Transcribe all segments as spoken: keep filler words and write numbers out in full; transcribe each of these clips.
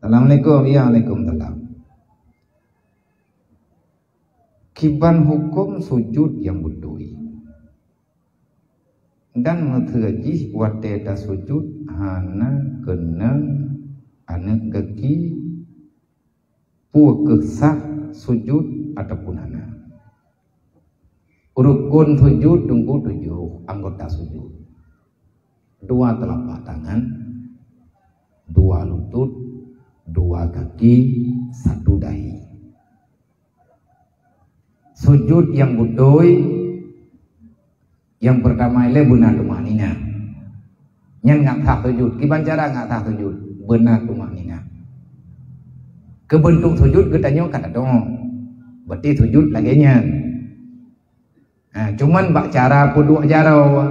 Assalamualaikum. Ya, waalaikumsalam. Kiban huköm sujud nyang beutôi? Dan meuteujih watée tasujud hana keunong aneuëk gaki, peu kheueh sah sujud ataupun hana? Rukun sujud teungku tujoh anggota sujud. Dua telapak tangan, dua lutut, dua kaki, satu dahi. Sujud nyang beutôi, nyang peurtama ilée beuna tumakninah. Nyan ngat sah sujud. Kiban cara ngat sah sujud? Beuna tumakninah. Keu beuntuk sujud geutanyoe ka tatu'oh. Berarti sujud lagée nyan. Ha, cuman bak cara peuduek jaroe,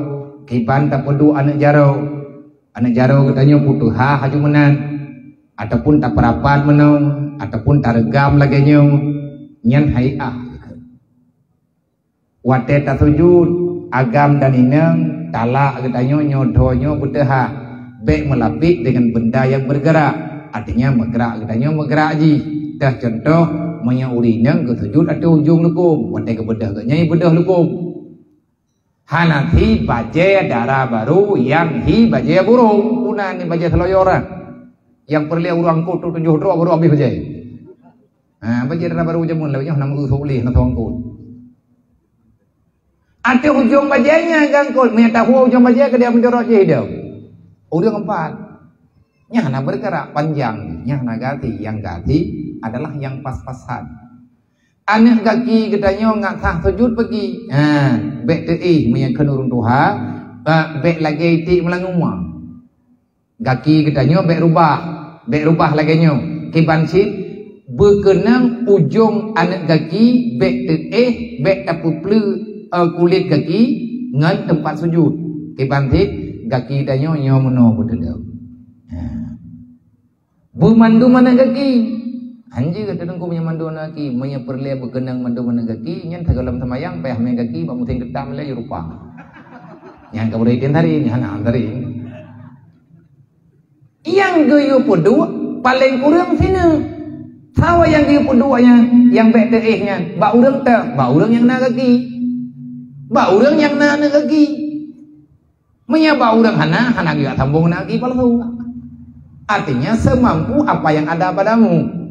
kiban tapeuduek aneuëk jaroe. Aneuëk jaroe geutanyoe puteuha haju meunan, ataupun tapeurapat meunoe, ataupun tareugam lagée nyoe, nyan hai'ah. Watée tasujud, agam dan inong talak geutanyoe nyoe dhoe nyoe beuteuha, bék meulapik deungon benda nyang beurgeurak, artinya meugrak geutanyoe meugrak jih. Teuh cuntoh, meunyoe ureuëng inong geusujud ateueh ujong lukôm, watée geubeudôh geuhnyan beudôh lukôm. Hana hi bajée dara barô nyang hi bajée burông, puna ni bajée seloyor ah. Nyang peureulée ureuëng angkot tu tujoh droe baru habéh bajée. Ha, bajée dara barô jameun lawét nyoe hana meureusoh ulih na tuang angkot. Ateueh ujong bajée nyan gangkot, meunyo tahue ujong bajée keu dia meudorot jih dong. Ureuëng empat. Nyang hana beureukarak panjang, nyang hana gati, nyang gati adalah nyang pas-pasan. Aneuëk gaki geutanyoe ngat sah sujud peugi. Ha, bék teuéh meunyo kheun ureuëng tuha, ha, bék lagée iték meulangue. Gaki geutanyoe bék rubah, bék rubah lagée nyoe. Kiban cit beukeunong ujong aneuëk gaki bék teuéh, bék tapeupleu, eh, kulét gaki ngon teumpat sujud. Kiban cit gaki geutanyoe nyoe meunoe beuteudob. Ha. Beumandum aneuëk gaki. Hanjeuet teungku meunyoe mandum aneuëk gaki, meunyoe peureulée beukeunong mandum aneuëk gaki, nyan sigohlom seumayang payah mé gaki bak musém geutam lé jurupang. Nyang ka beureuti tari, nyan hana tari. Nyang geuyue peuduek paleng kureueng sineuk. Sawa nyang geuyue peuduek nyan, nyang bék teuéh nyan, bak ureuëng teuh, bak ureuëng nyang na gaki. Bak ureuëng nyang na aneuëk gaki. Meunyoe bak ureuëng hana, hana geujak sambong na gaki palsu. Artinya, semampu apa yang ada padamu.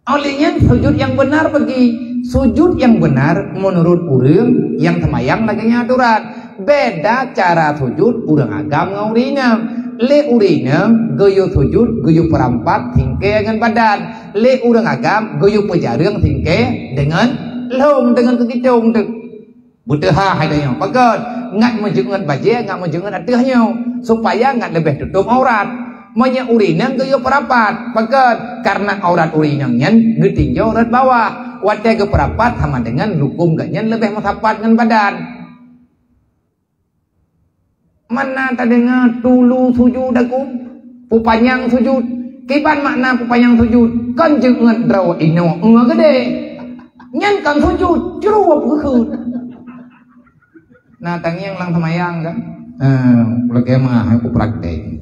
Oleh nyan, sujud nyang beunar bagi. Sujud nyang beunar meunurot ureuëng nyang seumayang lagée nyan aturan. Beda cara sujud ureuëng agam ngon ureuëng inong. Lé ureuëng inong geuyue sujud geuyue peurampat singkée ngon badan. Lé ureuëng agam geuyue peujareueng singkée deungon lhong, deungon keukicong teuh. Beuteuha hai tanyoe, pakon? Ngat meujeuet bajée, ngat meujeuet ateueh nyoe, supaya ngat leubeh tutôb aurat. Meunyoe ureuëng inong geuyue peurapat, pakon? Karena aurat ureuëng inong nyan geutinjau rot bawah. Watée geupeurapat sama deungon lukôm geuh nyan leubeh meusapat ngon badan. Mana tadeungoe tulu sujudakum, peupanyang sujud? Kiban makna peupanyang sujud? Kon jeuet droe inoe ngon geude. Nyan kon sujud, jroh peukheun. Na tangieng lam seumayang kan? Ha, lagée mah aku praktek.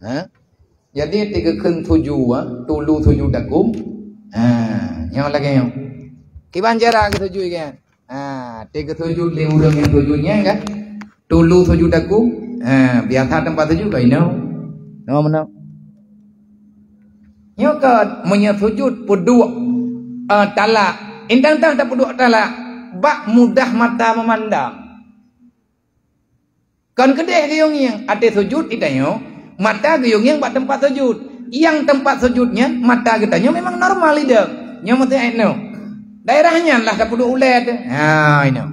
Ha? Jadi, tiga kheun tuju, ha? Tulu sujudakum. Ha, nyoe lagée nyoe. Kiban cara geusujui kan? Ha, tiga sujud lé ureuëng nyang sujud nyan kan? Tulu sujudakum. Ha, biasa teumpat sujud ka inoe. Nyoe meunoe. Nyoe kon meunyoe sujud peuduek, eh, talak. Indang tah tapeuduek talak. Bak mudah mata memandang. Kon keudeh geuyue ngieng, até sujud itanyoe, mata geuyue ngieng bak teumpat sujud. Nyang teumpat sujud nyan, mata geutanyoe memang normal idong. Nyoe meusti ayat nyoe. Daerah nyan lah tapeuduek ulée teuh. Ha, inoe.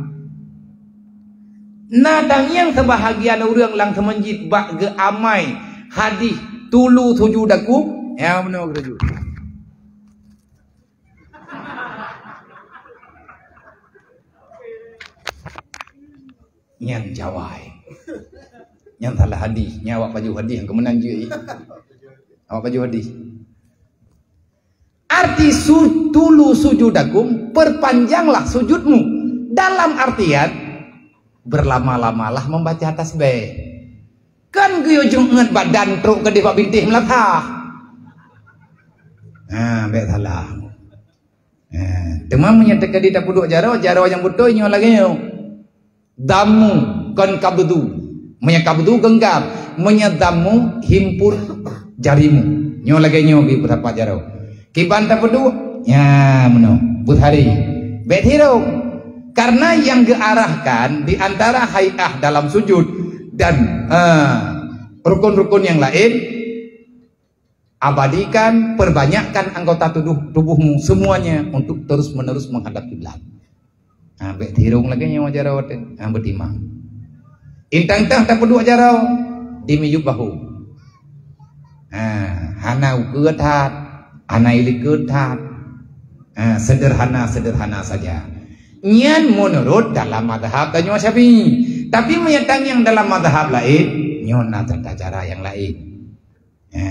Na tangieng seubahagian ureuëng lam seumeunjit bak geuamai hadih tulu sujudakum. Ya, meunoe geusujud. Nyan jawai. Nyan salah hadih. Nyan awak pajoh hadih nyang keumeunang jih. Awak pajoh hadih. Arti su-, tulu sujudakum, perpanjanglah sujudmu. Dalam artian, berlama-lamalah membaca tasbih. Kan geuyue jeuet ngon badan trok keudeh bak bintéh meulasah. Ha, bèk salah. Ha, teuma meunyoe teukeudi tapeuduek jaroe, jaroe nyang beutôi nyoe lagèe nyoe. Dammu, kon qabdu. Meunyoe qabdu genggam, meunyoe dammu himpun jarimu. Nyoe lagèe nyoe geupeusapat jaroe. Kiban tapeuduek, nya meunoe, buet hari. Bèk tirong. Karena yang geuarahkan di antara hai'ah dalam sujud dan, eh, rukun-rukun yang lain, abadikan, perbanyakkan anggota tubuh, tubuhmu semuanya untuk terus-menerus menghadap kiblat. Ha, bèk tirong lagèe nyoe jaroe teuh. Ha, beutimang. Intang tah tapeuduek jaroe, di miyup bahu. Ha, hana ukeue that, hana ilikot that. Ha, sederhana-sederhana saja. Nyan menurut dalam mazhab tanyoe Syafi'i. Tapi meunyoe tangieng dalam mazhab laén, nyoe na tata cara nyang laén. Ha,